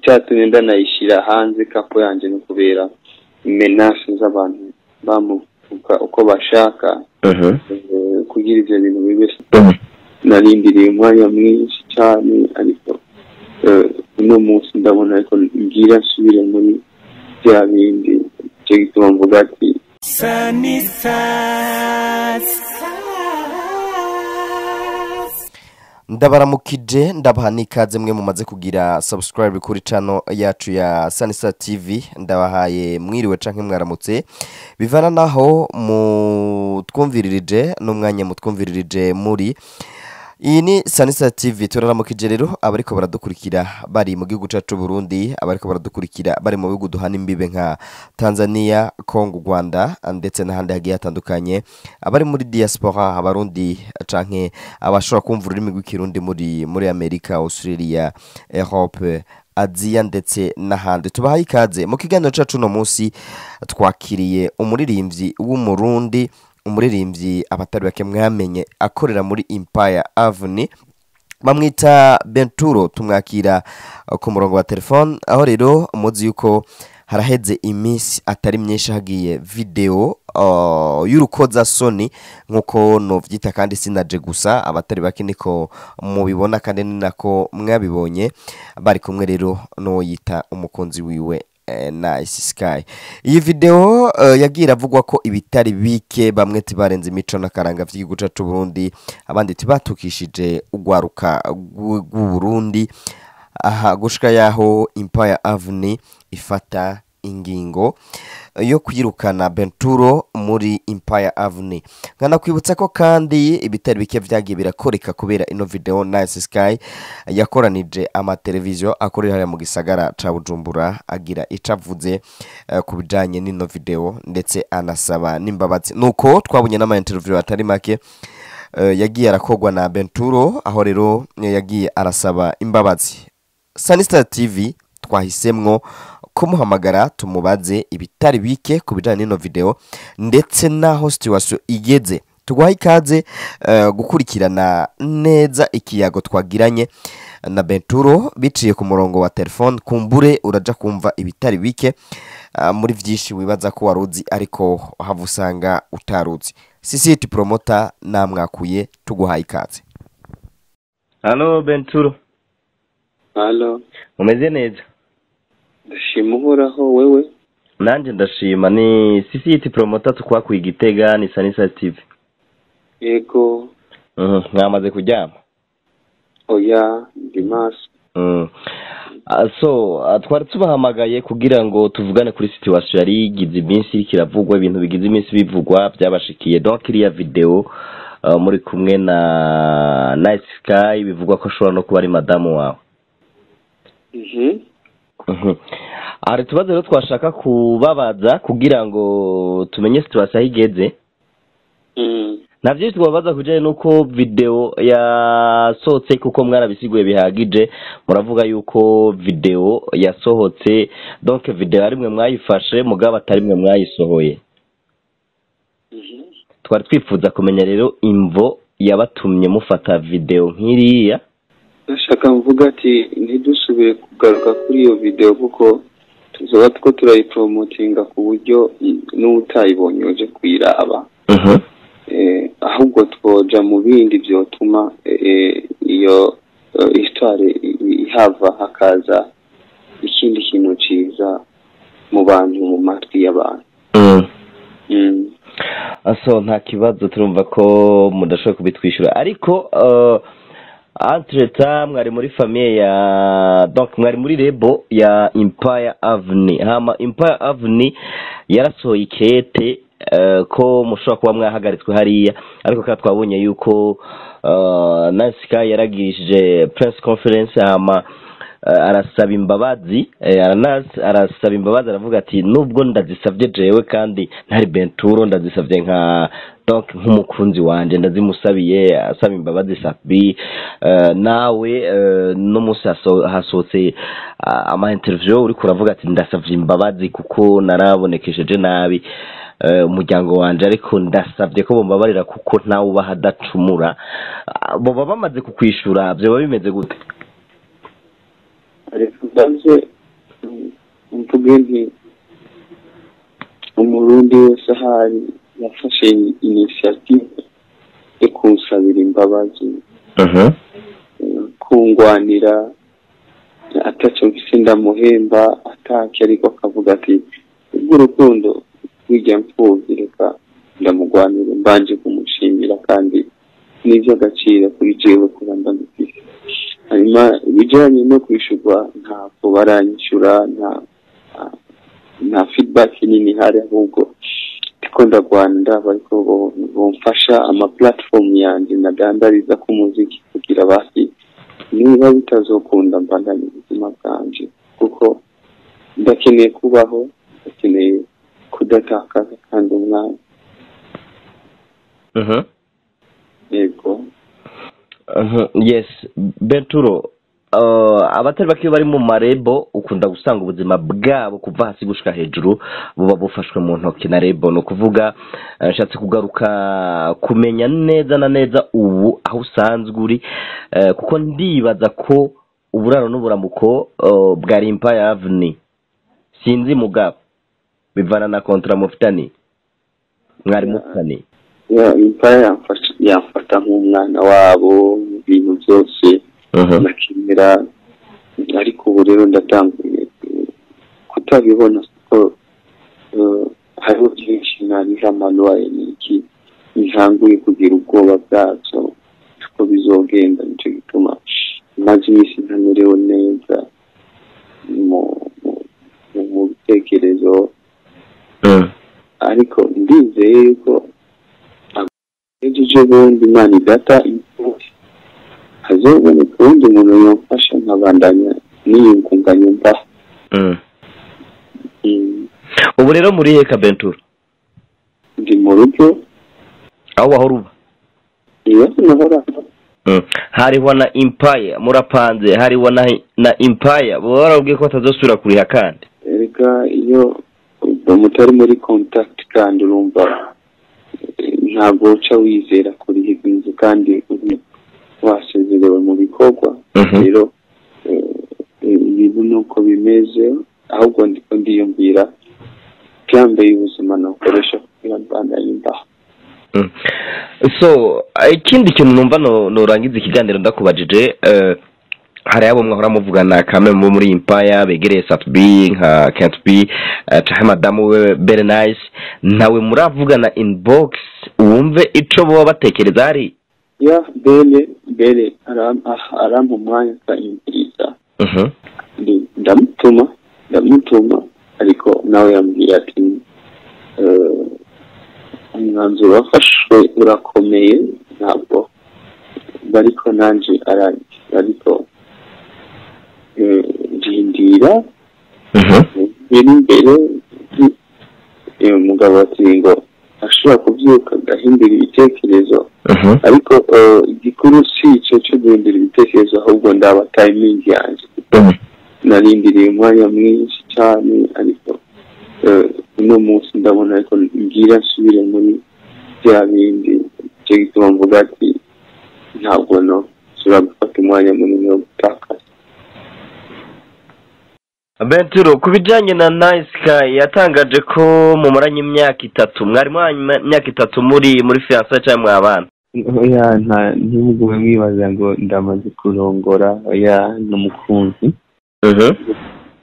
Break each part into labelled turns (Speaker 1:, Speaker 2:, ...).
Speaker 1: Icyatumye ndanayishyira hanze couple yanjye ni kubera menaces z'abantu bamuvuga uko bashaka, kugira ibyo bintu bibe. Narindiriye umwanya mwinshi cyane, ariko uno munsi ndabona ariko ngira nsubire muri bya bindi. Icyo gituma mvuga ati
Speaker 2: Sunny Side.
Speaker 3: Ndabaramukije, ndabaha n'ikaze mwe mumaze kugira subscribe kuri channel yacu ya Sanisa TV. Ndabahaye mwiriwe canke mwaramutse, bivana naho mutwumviririje n'umwanya mutwumviririje muri. Iyi ni Sanisa TV. Turaramukije rero abariko baradukurikira bari mu gihugu cacu Burundi, abariko baradukurikira bari mu bihugu duhana imbibe nka Tanzania, Congo, Rwanda ndetse n'ahandi hagiye hatandukanye, abari muri diaspora, Abarundi canke abashobora kumva ururimi rw'Ikirundi muri Amerika, Australia, Europe, Aziya ndetse n'ahandi. Tubahaye ikaze mu kiganiro cacu. Uno munsi twakiriye umuririmbyi w'Umurundi, umuririmbyi abatari bake mwamenye akorera muri Empire Avenue, bamwita Benturo. Tumwakira ku murongo wa telefone. Aho rero muzi yuko haraheze iminsi atari myinshi hagiye video y'urukozasoni, nk'uko novyita, kandi sinaje gusa, abatari bake niko mubibona kandi ni nako mwabibonye. Bari kumwe rero n'uwo yita umukunzi wiwe, Nice Sky. Iyi video yagiye iravugwa ko ibitari bike, bamwe tibarenze imico n'akaranga vy'igihugu cacu Burundi, abandi tibatukishije ugwaruka rw'u Burundi, aha gushika yaho Empire Avenue ifata ingingo yo kwirukana Benturo muri Empire Avenue. Nkanakwibutsa ko kandi ibitari bike vyagiye birakoreka kubera ino video. Nice Sky yakoranije amateleviziyo akorera hariya mu gisagara ca Bujumbura, agira ico avuze ku bijanye n'ino video, ndetse anasaba n'imbabazi. Nuko twabonye n'ama interview atari make yagiye arakorwa na Benturo, aho rero yagiye arasaba imbabazi. Sanista TV twahisemwo kumuhamagara tumubaze ibitari bike ku bijanye n'ino video ndetse n'aho situation igeze. Tuguhaye ikaze gukurikirana neza ikiyago twagiranye na Benturo biciye ku murongo wa telefone. Kumbure uraja kumva ibitari bike muri vyinshi wibaza ko waruzi, ariko hava usanga utaruzi. Sisiti Promoter namwakuye, tuguhaye ikaze.
Speaker 4: Halo Benturo.
Speaker 1: Halo.
Speaker 4: Umeze neza?
Speaker 1: Ndashima Uhoraho, wewe?
Speaker 4: Nanje ndashima. Ni CCT Promoter, tukwakuye Igitega, ni Sanisa TV.
Speaker 1: Yego.
Speaker 4: Mwamaze kuryama?
Speaker 1: Oya, ndi maso.
Speaker 4: So twari tubahamagaye kugira ngo tuvugane kuri situation yari igize iminsi iriko iravugwa, ibintu bigize iminsi bivugwa byabashikiye. Donc iriya video muri kumwe na Nice Sky, bivugwa ko ashobora no kuba ari madamu wawe. Hari utubazo rero twashaka kubabaza kugira ngo tumenye situation aho igeze. Nta byinshi twababaza ku bijyanye n'uko video yasohotse, kuko mwarabisiguye bihagije. Muravuga yuko video yasohotse, donc video ari mwe mwayifashe, mugabo atari mwe mwayisohoye. Twari twifuza kumenya rero imvo yabatumye mufata video nk'iriya.
Speaker 1: Ndashaka mvuga ati ntidusubire kugaruka kuri iyo video, kuko tuzoba two turayipromotinga ku buryo n'utayibonye uje kuyiraba. Ahubwo twoja mu bindi vyotuma iyo histoire ihava, hakaza ikindi kintu ciza mu bantu, mu matwi y'abantu.
Speaker 4: So nta kibazo, turumva ko mudashobora kubitwishyura, ariko entre-temps mwari muri famille ya, donc mwari muri label ya Empire Avenue. Hama Empire Avenue yarasohoye ikete ko mushobora kuba mwahagaritswe hariya, ariko kandi twabonye yuko Nice Sky yaragirishije press conference, hama arasaba imbabazi, arasaba imbabazi, aravuga ati nubwo ndazisabye jewe kandi ntari Benturo, ndazisabye nka, donc nk'umukunzi wanje ndazimusabiye. Asaba imbabazi Sabi. Nawe no munsi hasohotse ama interview uriko uravuga ati ndasavye imbabazi kuko narabonekesheje nabi umuryango wanje, ariko ndasavye ko bombabarira kuko ntawe ubaha adacumura. Boba bamaze kukwishura? Vyoba bimeze gute?
Speaker 1: Reka mbanze mvuge nti umurundi wese ahari yafashe initiative yo kunsabira imbabazi, kungwanira ataco mfise ndamuhemba atake, ariko akavuga ati ubw'urukundo rw'irya mfuvyi reka ndamugwanire, mbanje kumushimira kandi n'ivy'agaciro kuri jewe kuba ndamufise. Hanyuma ibijanye no kwishurwa ntabwo baranyishura, nta feedback nini ihari, ahubwo ndiko ndagwana ndaba ariko bomfasha ama platform yanje nadandariza ku muziki kugira basi niba bitazokunda mbandanye ubuzima bwanje, kuko ndakeneye kubaho, ndakeneye kudatakaza kandi umwanya. Yego.
Speaker 4: Yes, Benturo, abatari bake bari mu marebo ukunda gusanga ubuzima bwabo kuva hasi gushika hejuru buba bufashwe mu ntoki na rebo. No kuvuga nshatse kugaruka kumenya neza na neza ubu aho usanzwe uri, kuko ndibaza ko uburaro n'uburamuko bwa Empire Avenue sinzi mugabo bivana na kontra mufitani mwari mufitani.
Speaker 1: Empire yamfata nk'umwana wabo mu bintu byose nakenera, ariko ubu rero ndatanguye kutabibona kuko hariho byinshi nariho amanuwaye n'iki ntanguye kugira ubwoba bwabyo ko bizogenda. Nicyo gituma maze iminsi ntamerewe neza mu bitekerezo, ariko ndizeye yuko ejo bundi Imana idata hazoboneka uwundi muntu yomfasha nkabandanya niyungunganya mbaho.
Speaker 4: Ubu rero muri heka Benturo?
Speaker 1: Ndi mu rugo.
Speaker 4: Aho wahora uba?
Speaker 1: Iyo nahora.
Speaker 4: Hariho na Empire murapanze, hariho na Empire baba barabwiye ko batazosubira kuriha kandi.
Speaker 1: Erega iyo mutari muri contact kandi urumva ntabwo uca wizera kuriha inzu kandi wasezerewe mu bikorwa. Rero ibintu nuko bimeze, ahubwo ndiko ndiyumvira byambaye ubuzima nakoresha kugira mbandanye mbaho.
Speaker 4: So ikindi kintu numva norangiza ikiganiro ndakubajije, hari abo mwahora muvugana kamwe muri Empire begereye Sat-B nka Can't Be canke madamu we Berenice, nawe muravugana inbox wumve ico boba batekereza hari?
Speaker 1: Ya Bele arampa umwanya akanyumviriza. Ndamutuma ariko nawe yambwira ati umwanzuro wafashwe urakomeye, ntabwo bariko nanje aranje, ariko ndindira imbere. Umugabo ati ngo ashobora kubyuka agahindura ibitekerezo, ariko igikuru si ico cyo guhindura ibitekerezo, ahubwo ndaba timing yanje. Narindiriye umwanya mwinshi cyane, ariko uno munsi ndabona ariko ngira nsubire muri bya bindi. Icyo gituma mvuga ati ntabwo no nshobora gufata umwanya munini wo gutakaza.
Speaker 4: Benturo, ku bijanye na Nice Sky yatangaje ko mumaranye imyaka 3, mwari mwanya imyaka 3 muri fiancé cyangwa mwabana?
Speaker 1: Oya, ntimugume mwibaza ngo ndamaze kurongora, oya ni umukunzi.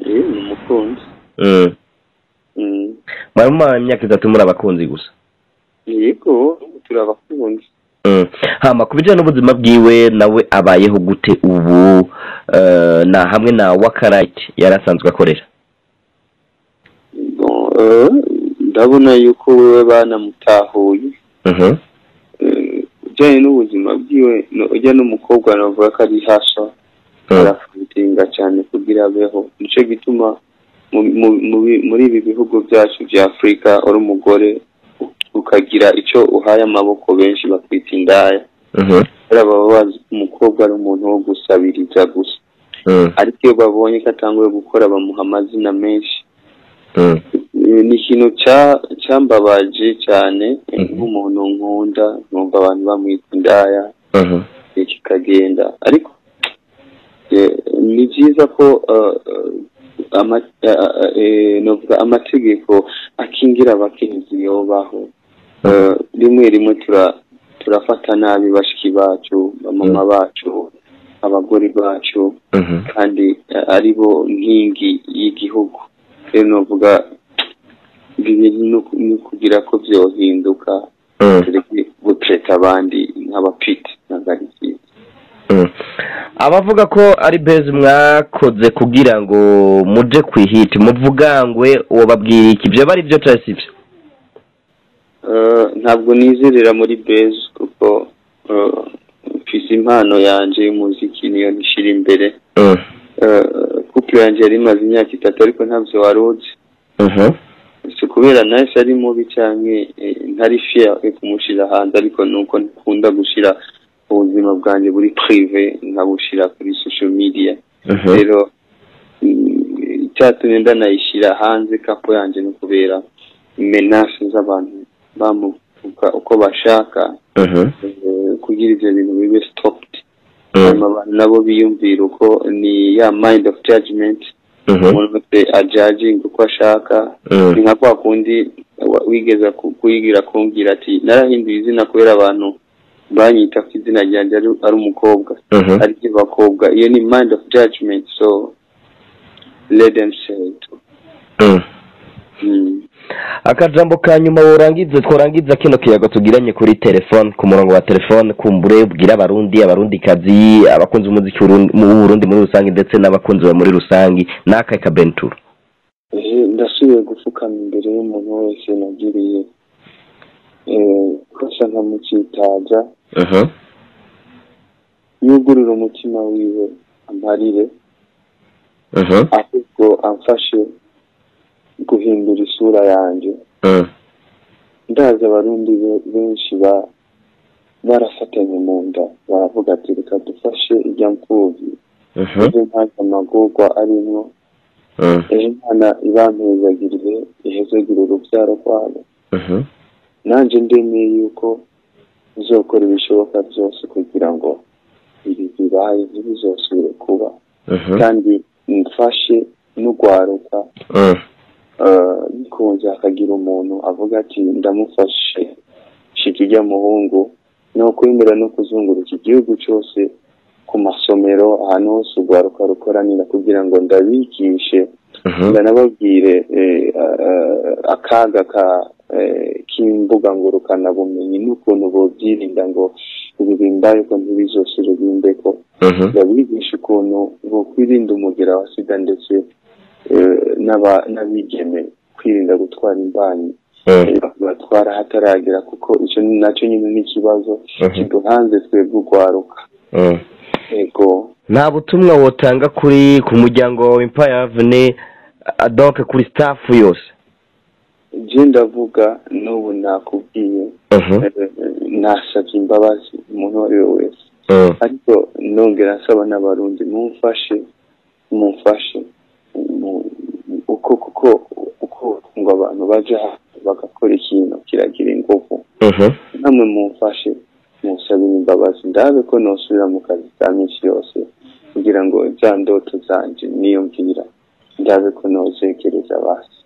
Speaker 1: Ni umukunzi.
Speaker 4: Mwari mumaranye imyaka 3 muri abakunzi gusa?
Speaker 1: Yego, turi abakunzi.
Speaker 4: Hama ku bijanye n'ubuzima bwiwe nawe abayeho gute ubu, na hamwe na Wakarite yarasanzwe akorera?
Speaker 1: Ndabona yuko wewe banamutahuye. Ujyanye n'ubuzima bwiwe, ujya n'umukobwa navuga ko ari hasa, arafutinga cyane kugira abeho. Nico gituma muri ibi bihugu byacu bya Afrika uri umugore ukagira icyo uhaye amaboko benshi bakwita indaya. Baba bazi ko umukobwa ari umuntu wo gusabiriza gusa, ariko iyo babonye ko atanguye gukora bamuha amazina menshi. Ni ikintu cyambabaje cyane nk'umuntu nkunda, nkumva abantu bamwita indaya kikagenda. Ariko ni byiza ko Novuga amategeko akingira abakenyezi yobaho. Rimwe rimwe turafata nabi bashiki bacu, bamama bacu, abagore bacu, kandi aribo nkingi y'igihugu. Rero novuga ibi bintu ni kugira ko vyohinduka, tureke gutreta abandi nk'abapiti, ntabwo ari vyiza.
Speaker 4: Abavuga ko ari buzz mwakoze kugira ngo muje kwihita muvugangwe, uwo babwira iki? Ibyo bari byo cyangwa sibyo?
Speaker 1: Ntabwo nizerera muri buzz, kuko mfise impano yanje y'umuziki, niyo nishira imbere. Couple yanje yari imaze imyaka 3, ariko ntabyo waruzi. Si kubera nahise ari mubi canke ntari fier yo kumushira hanze, ariko nuko nkunda gushira ubuzima bwanjye buri privé nkabushira kuri social media. Rero icyatumye ndanayishira hanze couple yanje ni kubera menace z'abantu bamuvuga uko bashaka, kugira ivyo bintu bibe stopped. Hanyuma abantu nabo biyumvira uko ni ya mind of judgment, umuntu wese ajudging uko ashaka. Ni nka kwa kundi wigeza kuyigira kumbwira ati narahinduye izina kubera abantu banyita ko izina ryanjye ari umukobwa, ari bakobwa. Iyo ni mind of judgment, so let them say it.
Speaker 4: Akajambo ka nyuma worangize, tworangiza kino kiyago tugiranye kuri telefone, ku murongo wa telefone, kumbure ubwira Abarundi, Abarundikazi, abakunzi b'umuziki mu Burundi muri rusange, ndetse n'abakunzi ba muri rusange, n'akahe ka Bentura?
Speaker 1: Ndasubiye gupfukama imbere y'umuntu wese nagiriye kosa nkamucitaza, yugurura umutima wiwe amparire, ahubwo amfashe guhindura isura yanjye. Ndazi Abarundi benshi barafatanye mu nda, baravuga ati reka dufashe ijya mfuvyi, ejo ntazi amagorwa arimwo, ejo Imana ibampezagirire, ihezagire urubyaro rwabo. Nanjye ndemeye yuko nzokora ibishoboka byose kugira ngo ibi bibaye ntibizosubire kuba, kandi mfashe n'ugwaruka. Bikunze hakagira umuntu avuga ati ndamufashe shika ijya muhungu, no kwemera no kuzunguruka igihugu cyose, ku masomero, ahantu hose urwaruka rukoranira, kugira ngo ndabigishe, ndanababwire akaga ka k'imbuga ngurukanabumenyi n'ukuntu bobyirinda ngo ibi bimbaye ko ntibizosubire bimbeko. Ndabigisha ukuntu bokwirinda umugera wa sida, ndetse n'abigeme kwirinda gutwara imbanyi, batwara hataragera, kuko icyo nacyo nyine ni ikibazo kiduhanze twebwe urwaruka. Ego.
Speaker 4: Nta butumwa wotanga kuri ku muryango wa Empire Avenue, donc kuri staff yose?
Speaker 1: Je ndavuga n'ubu nakubwiye, nasabye imbabazi umuntu uwo ari we wese, ariko nongera nsaba n'Abarundi mumfashe, mumfashe uko, kuko uko ngo abantu baja bagakora ikintu kiragira ingufu. Namwe mumfashe musabire imbabazi, ndabe ko nosubira mu kazi ka minsi yose, kugira ngo za ndoto zanje niyumvira ndabe ko nozegereza basi.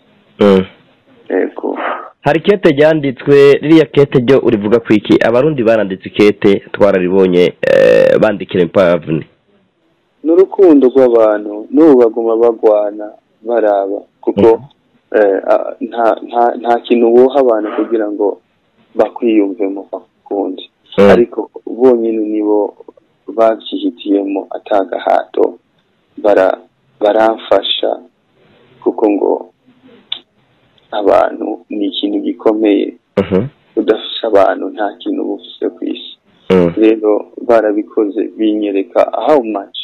Speaker 1: Ego.
Speaker 4: Hari kete ryanditswe, ririya kete ryo urivuga ku iki? Abarundi baranditse ikete, twararibonye, bandikira Empire Avenue.
Speaker 1: N'urukundo rw'abantu n'ubu baguma bagwana baraba, kuko nta kintu woha abantu kugira ngo bakwiyumvemo bakunde, ariko bonyine nibo babyihitiyemo atagahato, baramfasha, kuko ngo abantu ni ikintu gikomeye. Udafise abantu nta kintu uba ufise ku isi. Rero barabikoze binyereka how much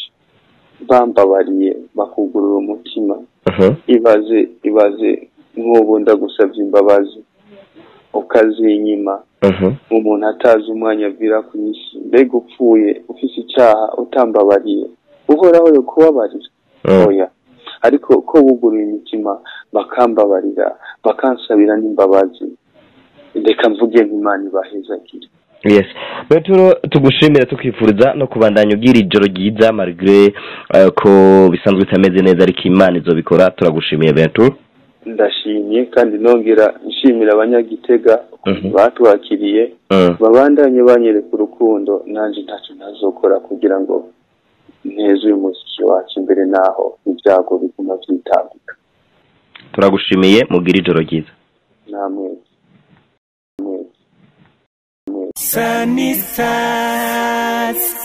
Speaker 1: bambabariye, bakugurura umutima. Ibaze, ibaze nk'ubu ndagusabye imbabazi ukazinyima, umuntu atazi umwanya avira ku isi, mbega upfuye ufise icyaha utambabariye, Uhoraho yo kubabarira? Oya. Ariko ko buguruye imitima bakambabarira, bakansabira n'imbabazi, reka mvuge nk'Imana ibahezagire.
Speaker 4: Yes, Beturo, tugushimira, tukifuriza no kubandanya ugira ijoro ryiza, malgré ko bisanzwe bitameze neza, ariko Imana izobikora. Turagushimiye, Beturo.
Speaker 1: Ndashimye kandi nongera nshimira Abanyagitega batwakiriye. Babandanye banyereka urukundo, nanjye ntacyo ntazokora kugira ngo nteze uyu muziki wacu imbere, naho ibyago biguma byitambika.
Speaker 4: Turagushimiye, mugire ijoro ryiza.
Speaker 1: Namwe mwese.
Speaker 2: Sunny Stars.